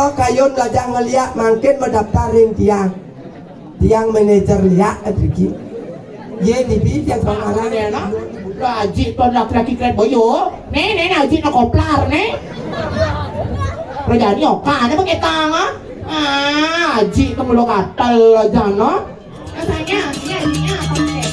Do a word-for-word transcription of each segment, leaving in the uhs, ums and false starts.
Kayun belajar ngeliak mangkin mendaftar ring tiang. Tiang manajer liak, driki. Ye, nipi tiang pengarang. Lah, aji to laki-laki keren boyo. Nih, nih, nih, aji no koplar, nih. Kerjaan nyoka, ada pakai tangan. Ah, aji to mulu gatel aja, no. Rasanya, iya, iya, apa pakai?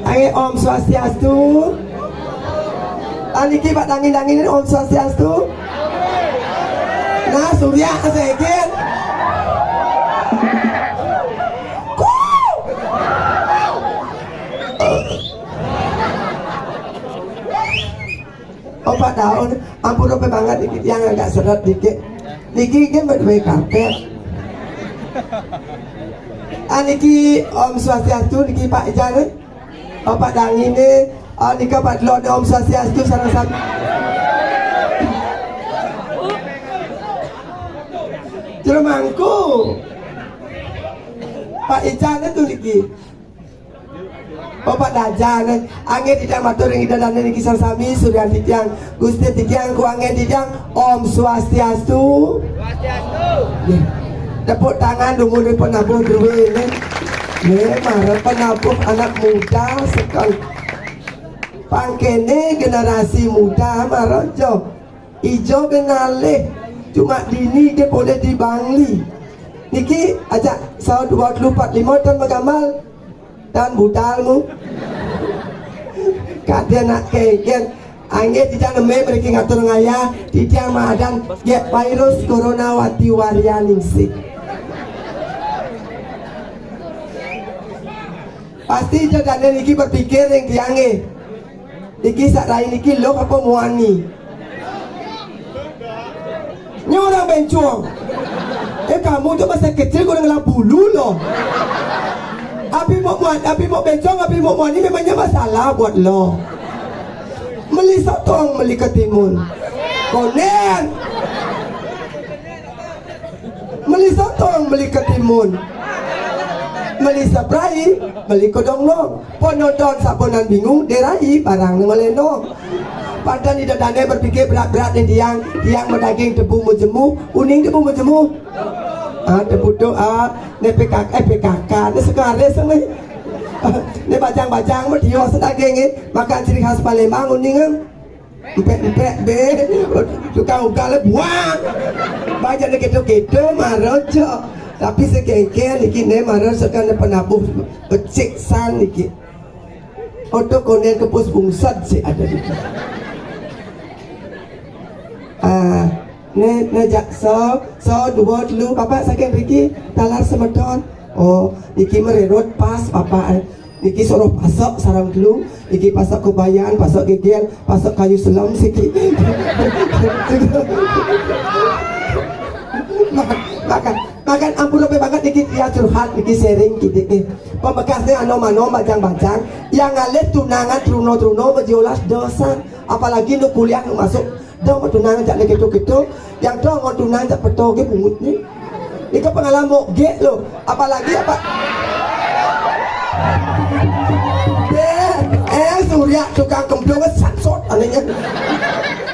Ae, Om Swastiastu. Aniki Pak Dangin-dangin, Om Swastiastu. Nah, Surya keseget. Ku. Opak daun, ampun opak banget niki tiang agak seret dikit. Niki kan berdua karpet. Aniki Om Swastiastu niki Pak Ijan. Opak dangine, ah, nika Pak Dlon, Om Swastiastu sareng sami. Jero mangku. Pak Ijan itu niki. Bapak Dajan, anggen titiang matur ring Ida Dane niki sareng sami, Suryan titiang, Gusti titiang, ku anggen titiang, Om Swastiastu. Swastiastu. Nggih. Tepuk tangan dumun ring penabuh druene. Nggih, mara penabuh anak muda sekali. Pangkene generasi muda mara jo. Ijo ge ngalih, cuma dini ge boleh di Bangli. Niki ajak saut dua telu empat lima tan magamal. Dan budalmu. Kade nak kengken. Angge titiang neme mriki ngatur ngayah, titiang madan gek virus corona wati warian ningsih. Pasti Ida Dane niki berpikir ring tiange. Niki sak rai niki lok apa muani? Ini orang bencong. Eh, kamu tuh masa kecil kurang ngelap bulu loh. Abi mau muan, abi mau bencong, abi mau muani memangnya masalah buat lo. Meli sotong, meli ketimun. Konen. Meli sotong, meli ketimun. Meli saprai, meli kedonglong. Penonton saponan bingung, derai barang ngelenong. Pantan Ida Dane berpikir berat-berat nih tiang, tiang medaging tebu mejemu, uning tebu mejemu. Ah, teputuk, ah, ne P K K, eh, P K K, ne sekarang sini. Ne bajang-bajang, mau dia sedaging, eh, makan ciri khas Palembang, uningan. Empek-empek, be, tukang ugal, buang. Banyak ne gitu-gitu, marojo. Tapi sekengken, iki ne marojo kan penabuh, becik san, iki. Oto konen kepus bungsat sih ada di. Ah, ne, ne jak so, so dua dulu, Bapak saking riki, talar semeton. Oh, iki mererot pas, Bapak, eh. Niki suruh pasok sarang dulu, iki pasok kubayan, pasok geger, pasok kayu selam siki. Makan, makan, makan ampun lebih banget niki dia curhat, niki sharing gitu, eh. Pembekasnya ano mano bajang-bajang, yang ngalih tunangan truno-truno bejiolas dosa, apalagi nu kuliah nu masuk, dong tunangan jak gitu-gitu, yang dong tunangan jak peto ge bungut ni. Ini ke pengalaman moge lo, apalagi apa? Be, eh, Surya tukang kemplung sansot anehnya.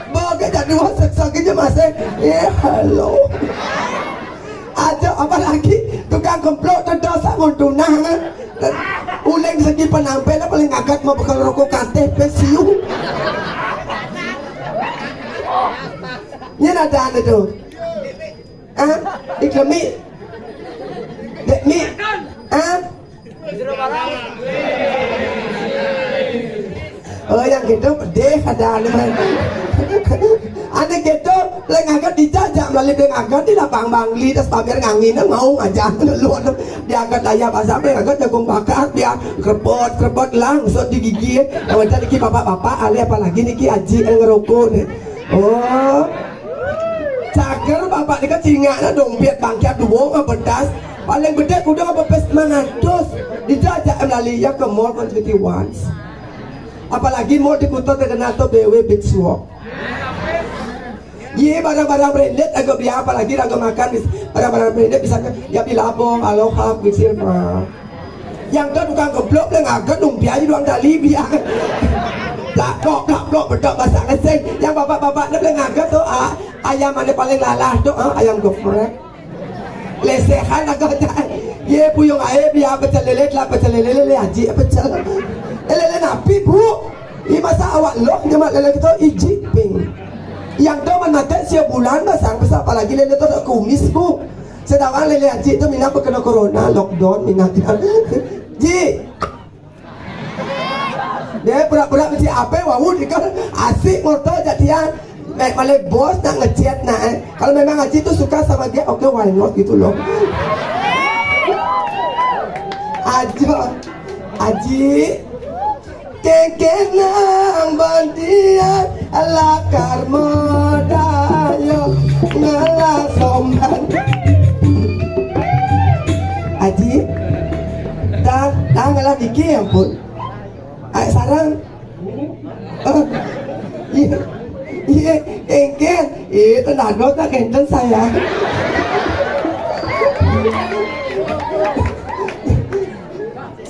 Boge jadi wasit sakinya masih, eh, halo. Aja apalagi tukang kemplung tentu sama tunangan. Uling segi penampilan paling agak mau bekal rokok kateh pesiu. Ini ada anu tuh. Ah, iklemi. Dekmi. Ah. Oh, yang gitu pedih ada anu. Ane gitu, leng agak dijajak melalui leng agak di lapang Bangli, terus pamer ngangin mau ngajak lu diangkat daya pasang leng agak jagung bakar biar krepot krepot langsung digigit. Kalau jadi ki bapak-bapak, ale apalagi niki aji yang ngerokok nih. Oh, cager bapak nika cingaknya dompet bangkiat dua nggak bedas. Paling gede kuda apa pes mangatus. Dijajak melalui ya ke mall kan seperti once. Apalagi mall di kota terkenal tuh B W Beach Walk. Iya, barang-barang branded agak beli apa lagi, raga makan bis-, barang-barang branded bisa ke ya Billabong, Aloha, Quicksilver. Yang tuh tukang geblok yang agak lumpia aja doang tali biar. Plak plok plak plok bedok basah ngeseng. Yang bapak-bapak tuh yang agak tuh, ah, ayam mana paling lalah tuh, ah, ayam geprek. Lesehan aku aja. Ye puyung ae beli apa pecel lele, telah pecel lele, lele aji apa pecel. Eh, lele napi, Bu? Ini masa awak loh nyemak lele kita iji ping. Yang tu mana teh siap bulan dah sang besar apalagi lele tu tak kumis, Bu. Sedangkan lele aji tu minat kena corona, lockdown minat. Ji. Dia pura-pura mesti apa wau di kan asik motor jadian. Naik balik bos nak ngechat nak, eh. Kalau memang Aji tu suka sama dia, oke, why not gitu loh. Aja. Aji. Kekenang bandian lakar modayo ngalah somban. Aji. Dah, dah ngalah dikit ya ampun. Ai sarang. Oh, iya, iya, engken. Itu nado tak enten saya.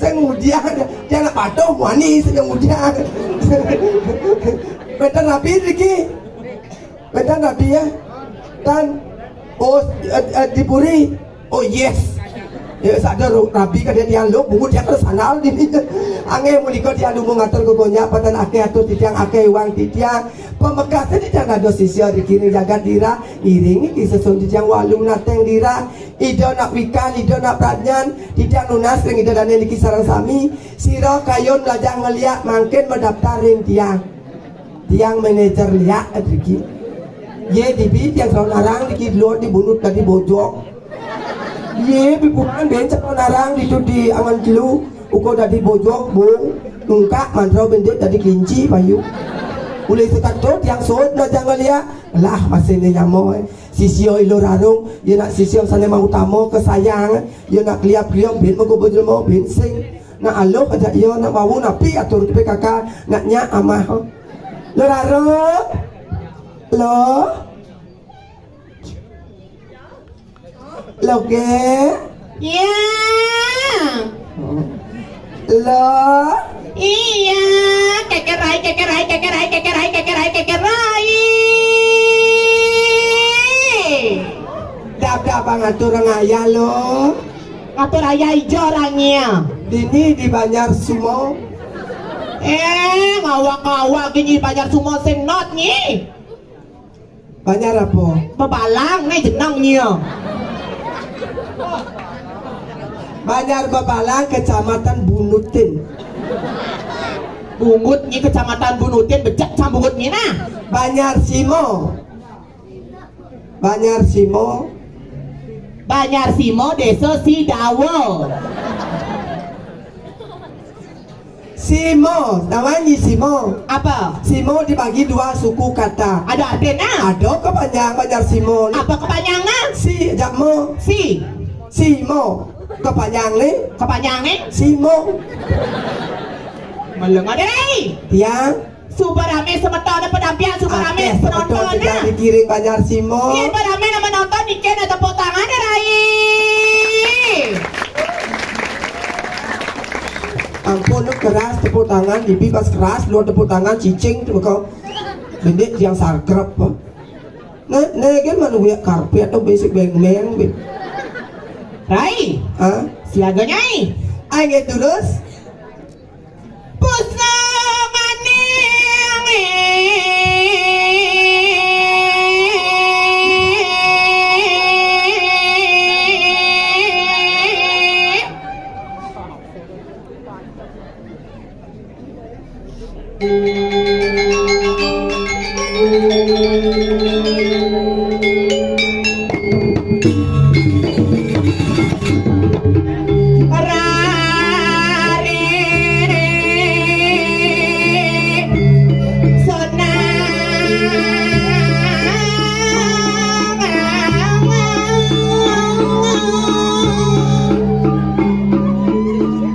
Saya ngudian, dia nak patuh wani saya ngudian. Betul rapi lagi. Betul rapi ya. Dan oh, eh, eh, di puri. Oh yes. Ya sadar rabi kada dia lo bungut dia terus anal di. Angge mulika dia lu ngatur gogonya patan ake atur titiang ake wang titiang. Pamekasnya titiang dados sisya di kiri jagat dira. Iring iki sesun titiang walung nateng dira. Ida nak wikal, ida nak pradnyan. Titiang nunas ring ida dane niki sareng sami. Sira kayun lajah ngeliak mangkin mendaftar ring tiang. Tiang manajer liak driki. Ye dibi tiang saunarang driki dluat di bunut dadi bojok. Ye bibunan ben saunarang ditu di angan telu uko dadi bojok bung nungkak mantra bendik dadi kelinci payu. Ulih sekat tu tiang sot na jangan liak. Lah masih ni nyamoy. Sisio ilo rarung, ye nak sisio sane mau utama ke sayang, ye nak kliap kliap ben mego bojremo ben sing. Nak aloh aja iya nak wau napi atur P K K nak nyak amah. Lo raro. Lo. Lo ge. Ya. Lo. Iya. Kekerai, kekerai, kekerai, kekerai, kekerai, kekerai. Dap dap Ngatur ngaya lo. Ngatur ngaya ijo orangnya. Dini di Banjar Sumo. Eh, ngawak-ngawak gini Banjar Sumo sing not nyi. Banjar apa? Bebalang nih jenang nyi. Banjar Bebalang, Kecamatan Bunutin. Bungut nyi, Kecamatan Bunutin, bejak cam bungut nyi nah. Banjar Simo. Banjar Simo. Banjar Simo, Desa Sidawa. Simo, namanya Simo. Apa? Simo dibagi dua suku kata. Ada artinya? Ada kepanjang Banjar Simo ni. Apa kepanjangnya? Si, jak mo. Si. Simo. Kepanjang ni? Kepanjang ni? Simo. Meleng ada lagi. Ya. Suba rame semeton penampian, suba rame penonton. Akeh semeton nah. Dikiring Banjar Simo. Iya, suba rame nama nonton, dikena tepuk tangan ya, Rai. Ampun, lu keras tepuk tangan, bibi pas keras, lu tepuk tangan, cicing tu kau. Bendek yang sagrep. Nah, nah, kan mana buyak karpet atau besok beng-beng, Bib? Rai. Hah? Siaga nyai. Ai, nggih, terus. Pusna maning.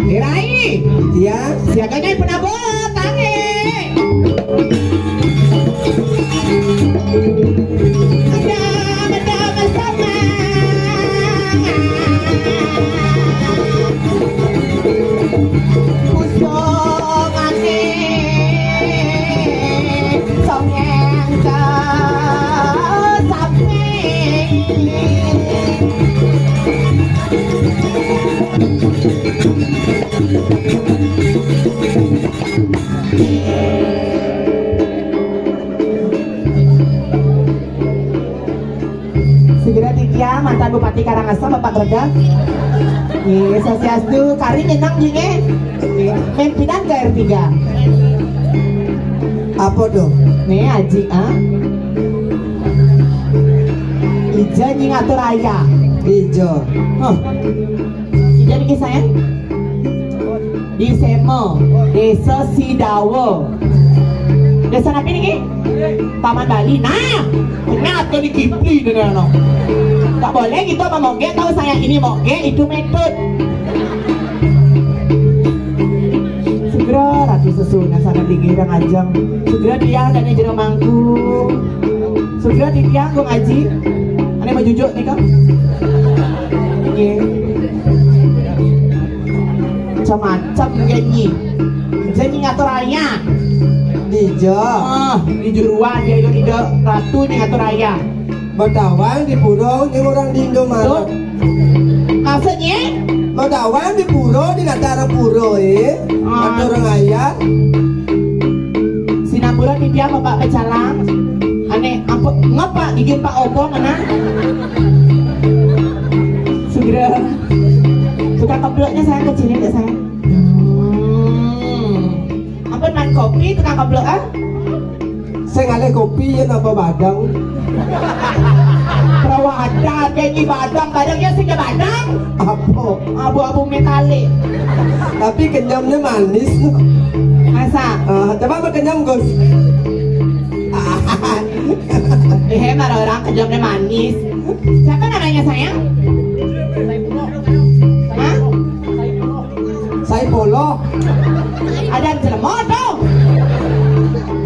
Dirai. Iya. Siaganya penabur tangi. Ada, ada bersama. Pusongane songeng ke sapi. Segera titiang mantan Bupati Karangasem, Bapak Greget. Nggih, swastiastu, kari nyeneng nggih. Nggih, men pidan ke R tiga. Apa tuh? Nih, Aji, ah. Ija nying atur aya. Ija. Hah. Ija niki saya? Di Sema, Desa Sidawa. Desa napi niki? Taman Bali. Nah, kenapa di Kipli dene no? Tak boleh gitu sama moge, tahu saya ini moge, itu metode. Segera Ratu Sesuna sana di Girang Ajeng. Segera dia dan jero mangku. Segera titiang Gung Aji. Ane majujuk nih, Kang. Nggih. Macam-macam nyanyi. Nyanyi ngatur aya. Dija. Ah, di juruan dia itu tidak ratu nih ngatur aya. Betawang di pura, ini orang di Indomaret. Tuh. Maksudnya? Betawang di pura, di Natara Pura, eh. Ah. Ngatur aya. Sinamburan di dia Bapak Pecalang. Ane, ampun, ngapa gigit Pak Obong, mana? Segera. Tukang kebloknya saya kecilin ya, saya. Hmm. Ampun, man kopi, tukang keblok, ah? Saya ngalih kopi, ya, napa badang? Perawa ada, kayak badang, badangnya sih badang. Apa? Abu-abu metalik. Tapi kenyamnya manis. Masa? Ah, coba apa kenyam, Gus? Eh, marah orang kenyamnya manis. Siapa namanya, sayang? Hah? Saipolo. Ada jelema tuh.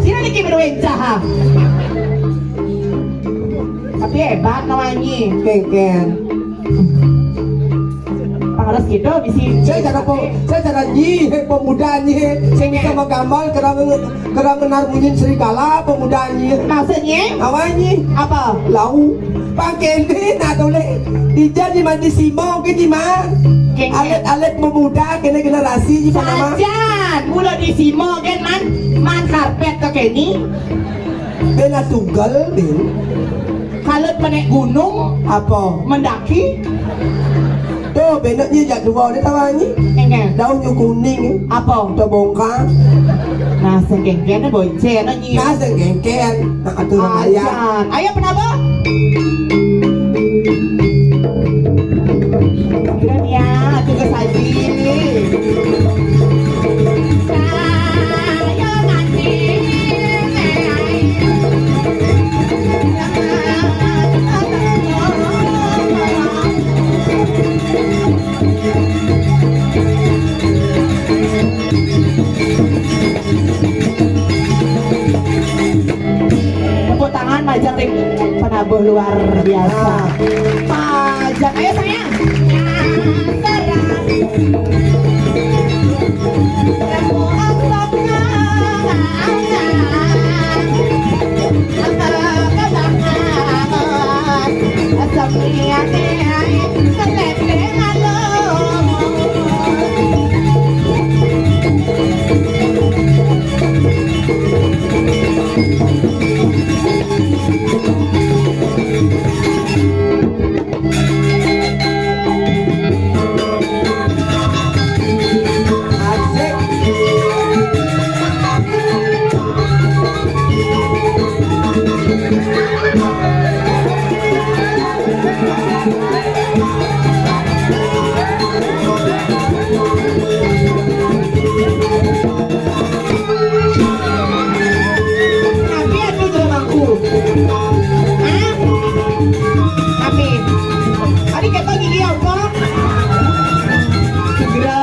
Sini lagi berduit jaha. Tapi hebat namanya. Kengken. Harus gitu, bisi. Saya cara po, saya cara nyi, he, pemuda nyi, he. Sing bisa menggambar kerang, kerang menar munyin serigala, pemuda nyi. Maksudnya? Awal nyi. Apa? Lau. Pang kéné nak tulis. Dija di mandi simo ké di man. Kéné. Alit-alit memuda kéné generasi di panama. Sajan, mula di simo gén man, man karpet ka kéné. Bela tunggal, Bil. Kalut menek gunung. Apa? Mendaki. Tuh, benoknya jak dua ni tawangi. Enggak. Daunnya kuning. Apa? Terbongkar. Nah, sengkengken bonceng nyi. Nah, sengkengken. Nah, aturan ayah. Ajan. Ayo, penabur. Kira dia, tugas haji. Saya mati. Tepuk tangan majang ring penabuh luar biasa. Majang, ayo sayang. Tapi anu jero mangku. Hah? Tapi. Adi keto gigi apa? Segera.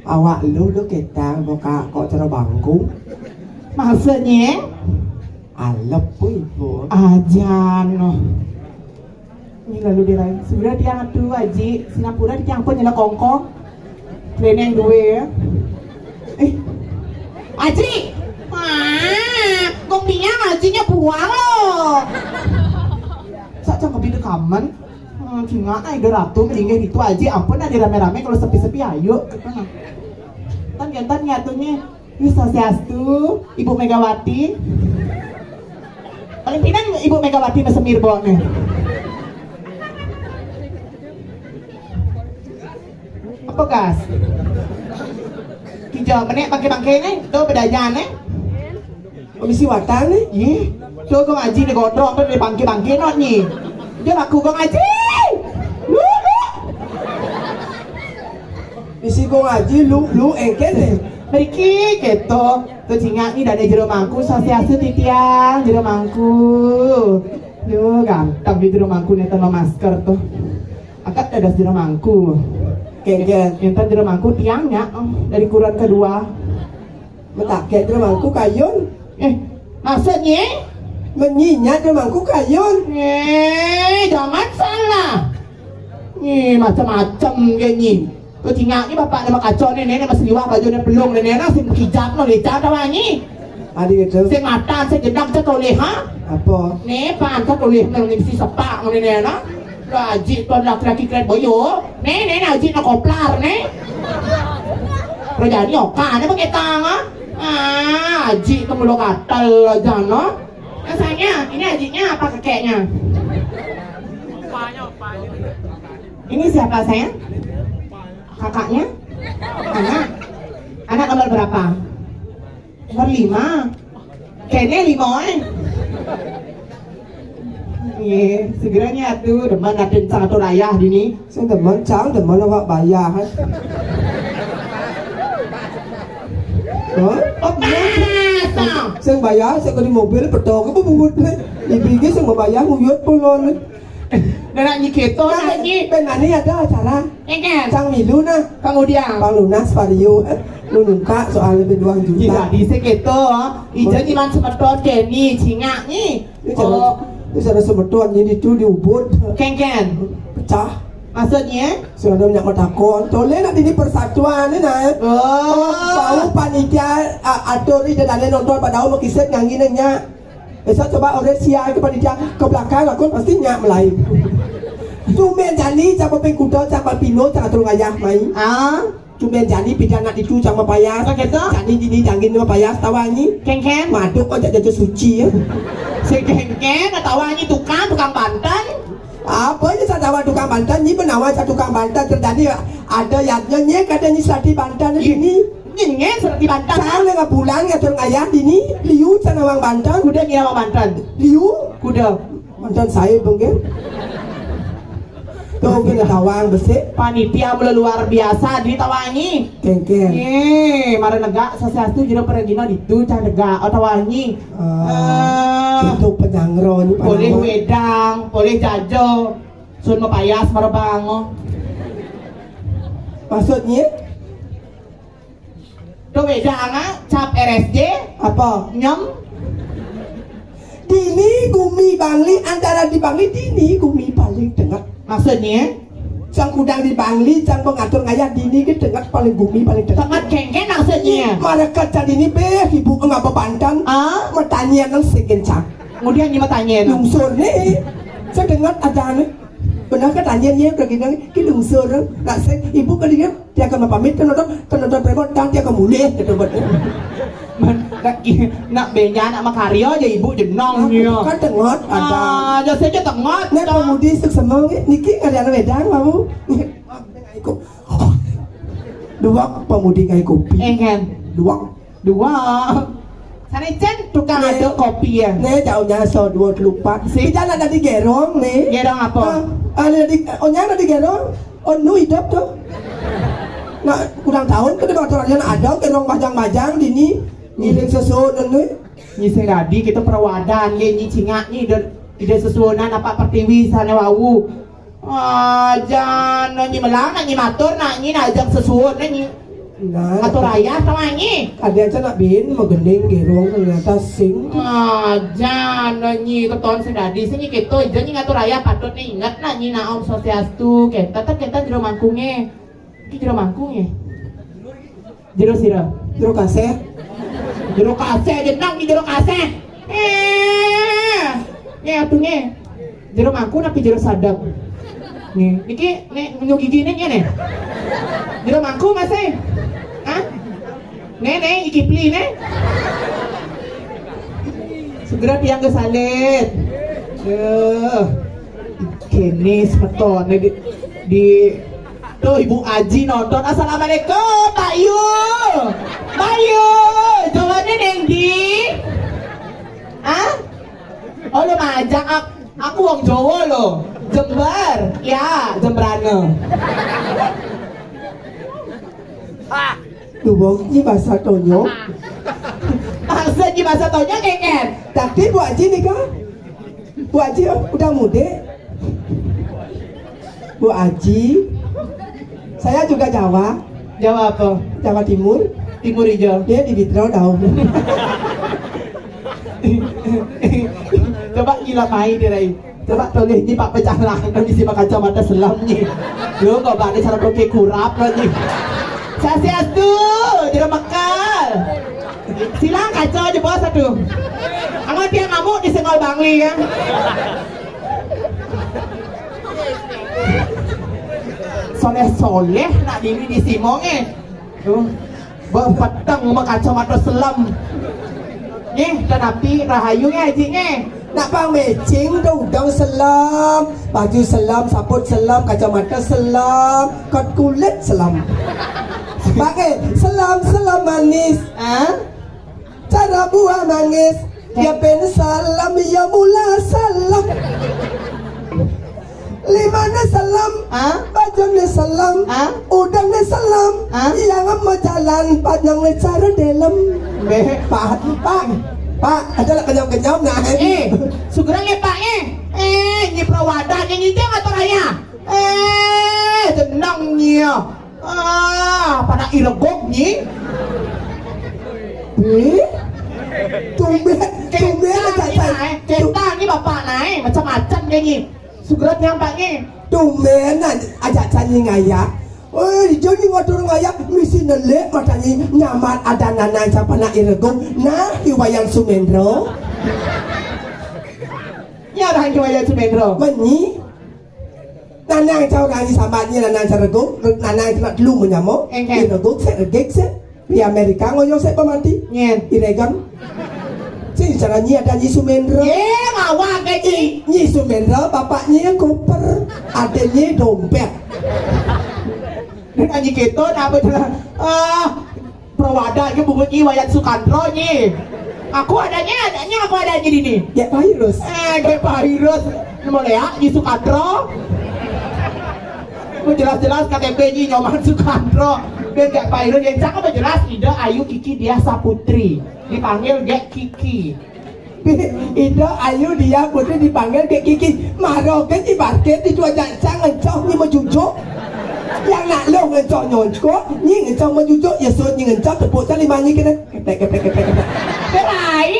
Awak lu, lu kita buka kok cara bangku. Maksudnya? Alep pun ibu. Ajan noh. Ini lalu dia lain. Sebenarnya tiang atu, Aji, Singapura tiang pun nyela kongkong. Training dua ya. Eh, Aji. Wah, kong tiang Ajinya buang loh. Sak cang kebi kamen. Hmm, cingak ai dah ratu melinggih itu Aji. Ampun, ada rame-rame kalau sepi-sepi ayo. Gitu nah. Tan gentan nyatunya. Swastiastu, Ibu Megawati. Paling pinang Ibu Megawati mesemir bawa nih. Apa gas? Kijang menek bangke-bangke nih, tuh bedajan nih. Komisi watang nih. Ih, tuh kong Aji nih gondrong tuh dari bangke-bangke not nih. Dia ngaku kong Aji. Lu, lu. Bisi kong Aji lu, lu engkel deh. Mriki keto, kecingak ni dane jero mangku, swastiastu titiang jero mangku. Yo, ganteng di jero mangku nenten masker tuh. Akad dadas jero mangku. Kengken. Nenten jero mangku tiang nyak, oh, dari kuruan kedua. Metaket jero mangku kayun. Eh, maksudnya? Menyinyat jero mangku kayun. Eh, jangan salah. Ih, macem-macem ge nyi. Tuh cingak nyi bapak ne makaco ne, ne masih liwah baju ne pelung ne, ne sing kijap no lecak tawa nyi. Adi gitu. Sing matan, sing jedak cak oleh, ha? Apa? Ne pan cak oleh ne, ne bisi sepak ne, ne, na. Lah aji tuh laki-laki keren boyo. Ne, ne, ne aji no koplar ne. Kerjaan nyoka ne pakai tang, ha? Ah, aji tuh mulo gatal aja no. Nah, sayangnya, ini ajinya apa kakeknya? Ini siapa, sayang? Kakaknya? Anak? Anak nomor berapa? Nomor lima. Kayaknya lima, eh. Iya, segeranya tuh, demen atin sangat ayah dini. Sing demen, cang demen awak bayah, eh. Hah? Oh, pas, ah. Sing bayah, sing di mobil, betok, apa bungut, eh. Ibi ge sing bayah, nguyut pulon, eh. Nah, nak nyi keto, nak nyi. Ben nani ada acara? Enggak. Cang milu nah. Pang udiang. Pang lunas vario. Eh, lu nungka soalnya ben dua juta. Jika di seketo, ija nyiman semeton keni, cingak nyi. Ini cara, oh, ini cara semeton nyi itu di Ubud. Kengken. Pecah. Maksudnya? Sudah banyak matakon. Tole nak di persatuan ni nah. Oh. Bau panitia, a-, atur ida dane nonton padahal mau kiset ngangin nya. Besok coba orang sial ke panitia ke belakang aku pasti nyak melai. Tumben jani cak pepeng kuda cak pepino cak turun ayah mai. Ah, tumben jani pidan nak ditu cak mapayas. Apa kata? Jani dini janggin mapayas tawa ni. Kengken. Maduk kau cak jaja suci ya. Si kengken tawa ni tukang, tukang banten. Apa ni saya tawa tukang banten ni, menawa saya tukang banten terjadi ada yadnya ni kata ni sati banten ni. Nyen serti banten. Cang dengan bulan ngatur ayah dini, liu cang awang banten. Kuda ngira awang banten. Liu? Kuda. Banten saya mungkin. Tuh kena tawang besik. Panitia mula luar biasa di tawangi. Kengkeng. Eh, mara negak sasiastu jero peragina ditu cang negak. Oh, tawangi. Ah, itu penyangro ni. Boleh wedang, boleh jajo. Sun mapayas mara bango. Maksudnya? Do beda nga cap R S J. Apa? Nyem. Dini gumi Bangli, antara di Bangli dini gumi paling tenget. Maksudnya? Cang kudang di Bangli, cang pengatur ngayah dini ke tenget paling gumi paling tenget. Tenget kengken maksudnya? Mereka cang dini be ibu ngapa bantan? Ah? Matanya nang segen cang. Kemudian nyi matanya nang. Lungsur ni. Saya dengar ada ni. Benar ke tanya ni, pergi nang ke lungsur. Nak se ibu ke dia. Dia akan pamit ke nonton, ke nonton premon, dan dia akan mulih, kata buat. Man, nak, nak benya, nak makarya aja ibu jenong dia. Kan tengot, ada. Ah, dah saja tengot. Nak pemudi suk semang, niki ada yang wedang, kamu. Dua pemudi ngai kopi. Eh, kan? Dua. Dua. Sana Cen tukang aduk kopi ya. Nih, jauhnya so dua lupa. Si. Kita nak tadi gerong nih. Gerong apa? Ah, ah, tadi, oh, nyana tadi gerong. Oh, nu hidup tuh. Nah, kurang tahun ke depan aturannya ada gerong bajang-bajang dini ngiling sesuatu nih. Nyi sing dadi kita perawadan nggih nyi cingak nyi ida, ida sesuunan apa pertiwi sane wau. Ajan nyi melang nyi matur nak nyi nak ajang sesuun nyi. Nah, matur ayah sama nyi. Kadi aja nak bin magening gerong ternyata sing. Ajan nyi teton sing dadi sing nyi kita aja nyi ngatur ayah patut nyi inget nak nyi nak Om Swastiastu kita tetep kita jero mangkunge. Iki jero mangkunge. Jero sira? Jero kaseh. Jero kaseh jeneng ki jero kaseh. Eh. Nge atunge. Jero mangku napi jero sadap? Nge, niki ne nyu gigi ne ngene. Jero mangku masih. Hah? Ne ne iki pli ne. Segera tiang ke salit. Eh. Kene semeton di, di Tuh Ibu Aji nonton. Assalamualaikum Pak Yu. Pak Yu, Jawane neng ndi? Hah? Oh, lu majak ak- aku wong Jawa lo. Jember. Ya, Jembrane. Duh, wong iki bahasa Tonyo. Bahasa iki bahasa Tonyo keken. Tapi Bu Aji nih kan? Bu Aji udah mudik. Bu Aji, saya juga Jawa. Jawa apa? Jawa Timur. Timur hijau. Dia di Bidro tahu. Coba gila mai dia rai. Coba tulis ni pak pecalang, kan isi kacamata selam ni. Lu kok bani cara pakai kurap lagi. Swastiastu, jero mekal. Silang kaca aja bos satu. Anggo tiang ngamuk di sengol bangli ya. Soleh-soleh nak diri di Simong eh. Tuh. Bepeteng sama kacamata selam. Nih, tetapi rahayu nih Haji nih. Nak pang matching tuh udang selam, baju selam, saput selam, kacamata selam, kot kulit selam. Pakai selam, selam manis. Ah? Cara buah manggis. Ya pen salam, ya mula salam. Limane salam, ah? Bajune salam, ah? Udangne salam, ah? Yang mau jalan panjang cara dalam. Pak, Pak, Pak, aja lah kenyam-kenyam nah. Eh, sugeran ya Pak eh. Eh, ini perawatan ini dia atau raya? Eh, tenang nih ya. Ah, pada iregok ni. Eh? Tumben, tumben aja saya. Cerita ni bapak naik macam-macam dia ni. Sugerat nyampak ni. Tumben aja saya ni ngaya. Oh, ijo ni ngotor ngaya misi nelek mata ni nyamat ada nanai siapa nak iregok. Nah, Iwayan Sumendro. Ya dah Iwayan Sumendro. Menyi. Nanang cau kani sambat ni nanang careguk, nanang kena telu menyamo. Engke. Ireguk sik regik sik. Di Amerika ngoyo sik pemati. Nyen. Iregang. Si cara nyi ada nyi Sumendra. Ye, ngawak ke nyi. Nyi Sumendra, bapak nyi koper, ada nyi dompet. Dia nyi keto, nak apa tu? Ah, Prawada je bungut nyi Wayan Sukandro nyi. Aku adanya, adanya aku adanya di ni. Gek virus. Eh, gek virus. Nemu leak nyi Sukandro. Ku jelas-jelas K T P nyi Nyoman Sukandro. Dia gek virus. Yang cakap jelas Ida Ayu Kiki Diah Saputri. Dipanggil gek Kiki. Ida Ayu Diah Putri dipanggil gek Kiki. Maro ke di parkir di dua jancang ngencoh nyi mejujuk. Yang nak lo ngencoh nyonco, nyi ngencoh mejujuk, ya sut nyi ngencoh tepuk tali manyi kena. Keplek, keplek, keplek, keplek. Kerai.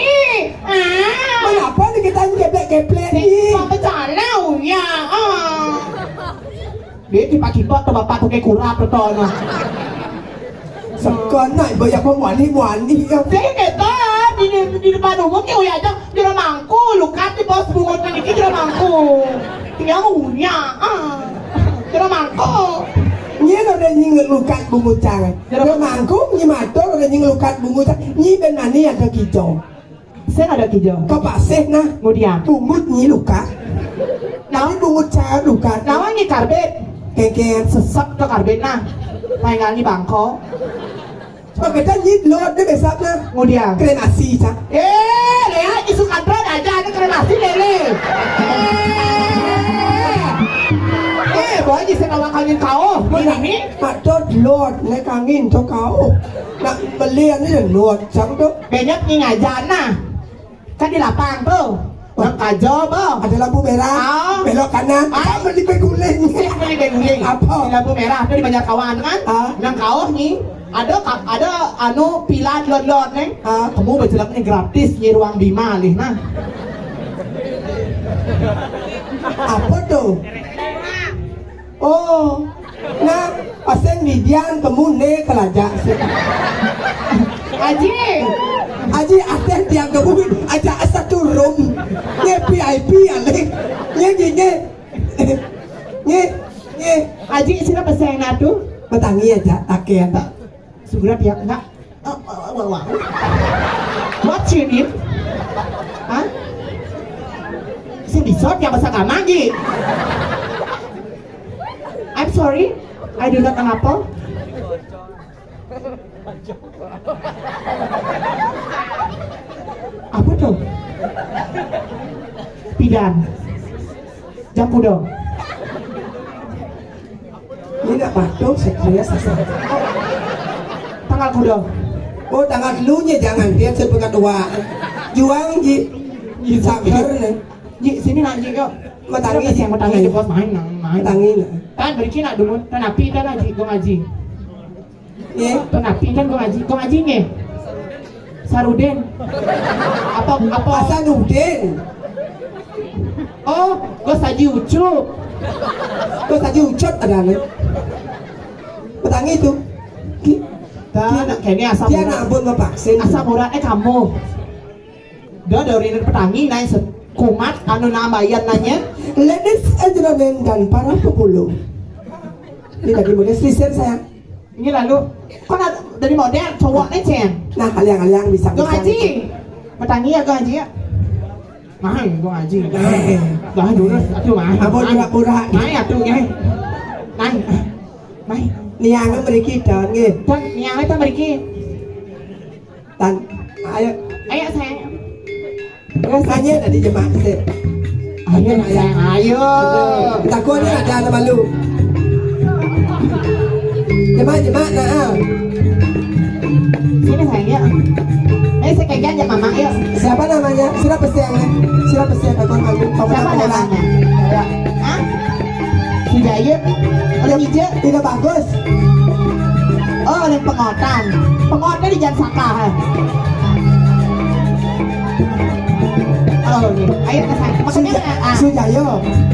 Ah. Mengapa ni kita ni keplek, keplek ni? Kok bercanda ya? Ah. Dia tiba-tiba tu bapak tu ke kurap tu tu. Sekolah nak ibu ya pun wani, wani ya. Saya kata di, di depan umum ni uya aja. Jero mangku, lukat di bos bungut niki jero mangku. Tinggal unya. Ah. Jero mangku. Nyi lo de nyi lukat bungut cang. Jero mangku nyi matur de nyi lukat bungut cang. Nyi ben mani ada kijo. Sen ada kijo. Kepasih nah. Ngudiang. Bungut nyi lukat. Nah, bungut cang lukat. Nawan nyi karbit. Kengkeng. Sesek to karbit nah. Paingal nyi bangko. Sebab kita nyit lot dia besap nah. Ngudiang. Kremasi cak. Eh, lihat di Sukatra aja ada kremasi lele. Eh, eh, boy di sana kangin kau. Mana ni? Ada lot, naik angin tu kau. Nak beli ni lot, siapa tu? Banyak ni ngajar nah. Kan di lapang tu. Nang kajo, Bang. Ada lampu merah. Ah. Belok kanan. Ah. Apa di Beguling? Sik beli beguling. Apa? Di lampu merah tu di Banjar Kawan kan? Ah. Nang kauh ni ada ka-, ada anu pilar lot-lot ni. Ah. Kamu berjelek ni gratis ni ruang bima lih nah. Apa tu? Oh, nah, pasang bidian kamu ne kelaja. Aji. Aji, ada tiang kamu aja satu room. Nge V I P alih. Nge, nge, nge. Nge, nge. Aji, sira pasang natu? Matangi aja, take tak. Sugra tiang enggak. Ah, ah, ah, ah, ah. What's your name? Hah? Sing bisa tiang bahasa kamar, Ji. I'm sorry, I do not know apa. Apa tu? Pidan. Jam kuda. Ini nak batuk, saya kira sasa. Tanggal kuda. Oh, tanggal telu nya jangan, dia saya pegat dua. Juang, Ji. Ji, sabar, ni. Ji, sini nak, Ji, yuk. Matangi, Ji. Matangi, Ji, bos, main, main, main. Matangi, nak. Tan, beri nak dulu. Tan api, tan, Ji, gong aji. Ye. Tan api, tan, gong aji. Gong aji, nge. Sarudin. Apa, apa? Hasanuddin. Oh, Gus Haji Ucup. Gus Haji Ucup ada nih. Petangi itu. Ki, Dah, ki, nak kene asam dia urat. Nak ampun ngevaksin. Asam uratnya kamu. Dah dari petangi naik se-, kumat anu nambayan nanya. Ladies and gentlemen dan para pemulung. Ini tadi model sisir saya. Ini lalu, kok na-, dari model cowoknya, Cen? Nah, aliang-aliang bisa, Gung bisa. Haji. Petangi ya, Gung Haji ya? Nah, Gung Haji. Eh. Dah, dulu, aduh, mah. Ampun, pura-pura. Nah, ya tuh, ya. Nah. Nah. Niangnya mriki, Don, nggih. Don, niangnya tuh mriki. Tan, ayo. Ayo, sayang. Rasanya tadi jemak sih. Ayo, sayang, ayo. Takutnya ada anak malu. Jemak, jemak, nah. Sini, sayang, yuk. Eh, sekegian ya, Mama, yuk. Siapa namanya? Sudah pasti yang, sudah pasti yang takut malu. Kamu siapa namanya? Ya. Hah? Sudah, yuk. Udah hijau. Tidak bagus. Oh, oleh pengotan. Pengotnya di Jalan Sakah, eh. Oh, oke. Ayo ke sana. Maksudnya, Suja-, ah. Sujayo.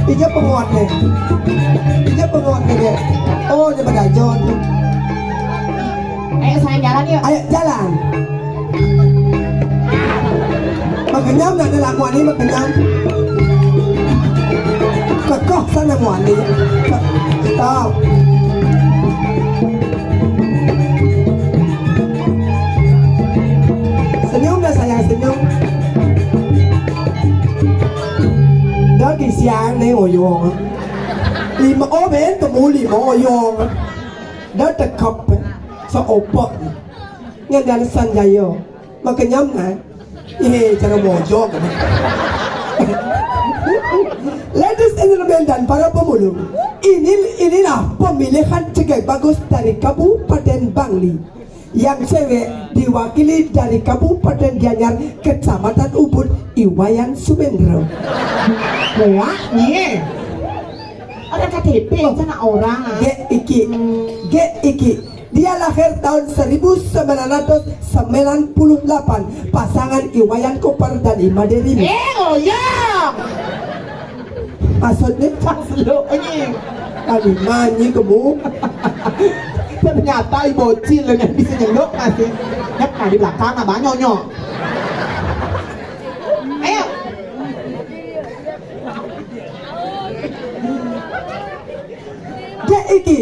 Ija pengot nih. Ija pengot nih, dia. Oh, dia berdajon. Ayo, saya jalan, yuk. Ayo, jalan. Makenyam nak ada lakuan ni, makenyam. Kekoh sana muani. Stop. Senyum dah sayang, senyum. Dah kisian ni oyong. Lima, oh, ben temu lima oyong. Dah tekap, eh. Seopak. Ngan dan sanjayo. Makenyam, nah. Eh, cara bojok. Ladies and gentlemen dan para pemulung, ini, inilah pemilihan cegai bagus dari Kabupaten Bangli. Yang cewek diwakili dari Kabupaten Gianyar, Kecamatan Ubud, Iwayan Sumendro. Wah, iya. Ada K T P, sana orang. Gek iki. Gek iki. Dia lahir tahun seribu sembilan ratus sembilan puluh delapan, pasangan Iwayan Koper dan Imade Rini. Eh, ngoyong. Maksudnya? Pas lu, ini. Kami manyi kemu. Ternyata i bocil yang bisa nyeluk masih. Nyep, nah, di belakang abah nyonyo. Ayo. Gek iki.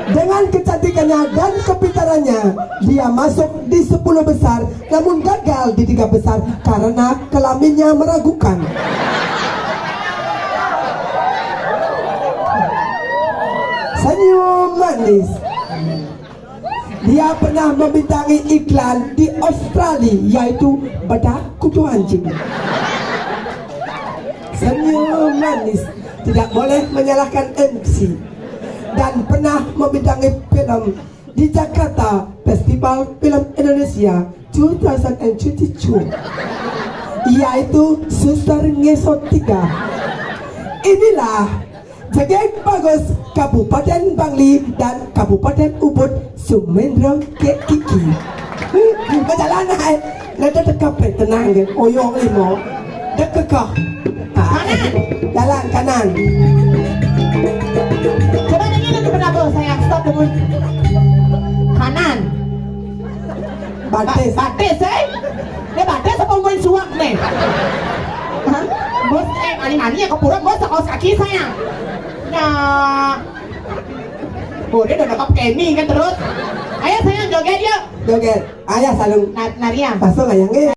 Dengan kecantikannya dan kepintarannya, dia masuk di sepuluh besar, namun gagal di tiga besar karena kelaminnya meragukan. Senyum manis. Dia pernah membintangi iklan di Australia, yaitu bedak kutu anjing. Senyum manis, tidak boleh menyalahkan M C. Dan pernah membintangi film di Jakarta, Festival Film Indonesia dua ribu dua puluh dua, yaitu Suster Ngesot tiga. Inilah Jegeg Bagus Kabupaten Bangli dan Kabupaten Ubud, Sumendro Kek Kiki. Berjalan, hai. Nada tekap, eh, tenang, eh. Oyong limo. Dekekah. Ah. Kanan. Jalan kanan. Coba nyanyi dulu, kenapa, sayang? Stop dulu. Kanan. Batis. Ba-, batis, eh? Ini batis apa main suak nih? Hah? Bos, eh, mani-mani ya kepura, bos, kaos kaki saya. Nah. Oh, dia udah nangkap Kenny kan terus. Ayo, sayang, joget yuk. Joget. Ayah selalu. Na-, nari ya? Pasang ayah, eh.